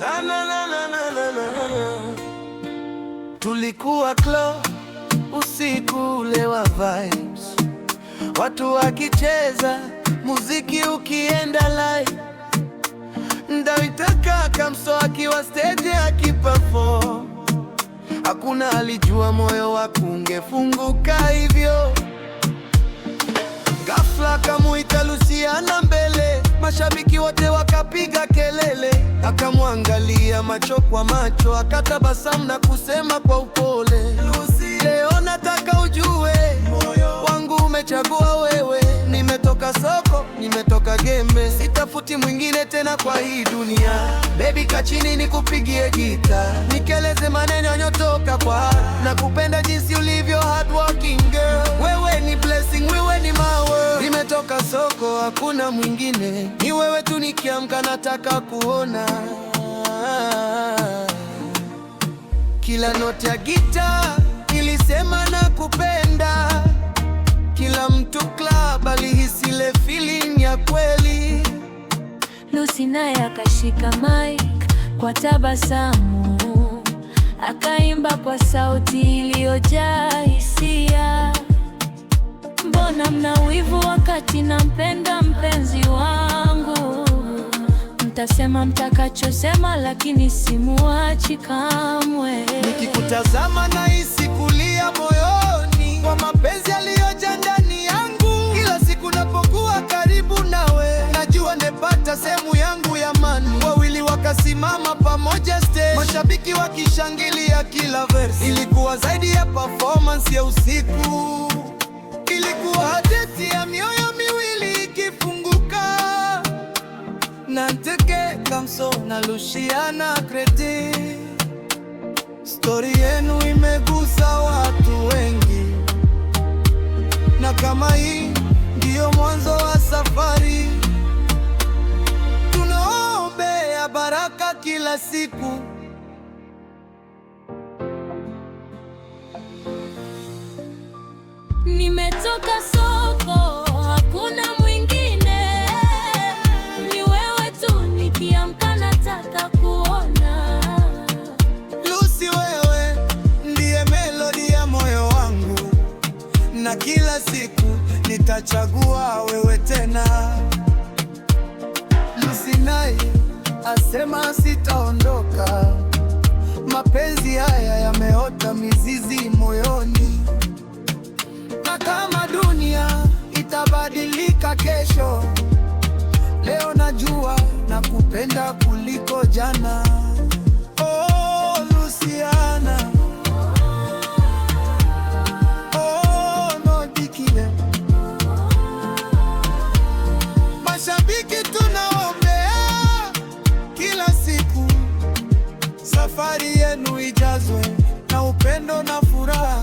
Na, na, na, na, na, na, na, na. Tulikuwa club usiku ule wa vibes, watu wakicheza, muziki ukienda live. Ndawitaka Kamso akiwa stage akiperform, hakuna alijua moyo wako ungefunguka hivyo. Ghafla kamuita Luciana mbele, mashabiki wote wakapiga kelele. Akamwangalia macho kwa macho, akatabasamu na kusema kwa upole, Lucy, leo nataka ujue moyo wangu umechagua wewe. Nimetoka soko, nimetoka gembe, sitafuti mwingine tena kwa hii dunia. Baby, kaa chini nikupigie gita, nikeleze maneno yanayotoka kwa heart. Nakupenda jinsi ulivyo hard working girl, wewe ni blessing, wewe ni my world. Nimetoka soko, hakuna mwingine, ni wewe tu, nikiamka nataka kuona kila note ya gita ilisema nakupenda. Kila mtu club alihisi ile feeling ya kweli. Lucy naye akashika mic kwa tabasamu, akaimba kwa sauti iliyojaa hisia. Mbona mna wivu wakati nampenda mpenzi wangu? Mtasema mtakachosema, lakini simuachi kamwe. Nikikutazama nahisi kulia moyoni kwa mapenzi yaliyojaa ndani yangu. Kila siku napokuwa karibu nawe, najua nimepata sehemu yangu ya amani. Wawili wakasimama pamoja stage, mashabiki wakishangilia kila verse. Ilikuwa zaidi ya performance ya usiku, ilikuwa hadithi ya mioyo miwili ikifunguka. Nanteke Kamso na Luciana Kreti, stori yenu imegusa watu wengi, na kama hii ndiyo mwanzo wa safari, tunaombea baraka kila siku. Nimetoka soko, hakuna mwingine, ni wewe tu, nikiamka nataka kuona. Lucy, wewe ndiye melodi ya moyo wangu, na kila siku nitachagua wewe tena. Lucy naye asema sitaondoka, mapenzi haya yameota mizizi moyoni, na kama dunia itabadilika kesho, leo najua nakupenda kuliko jana. Oh, Luciana. Oh, Nodikile. Mashabiki tunaombea kila siku, safari yenu ijazwe na upendo na furaha.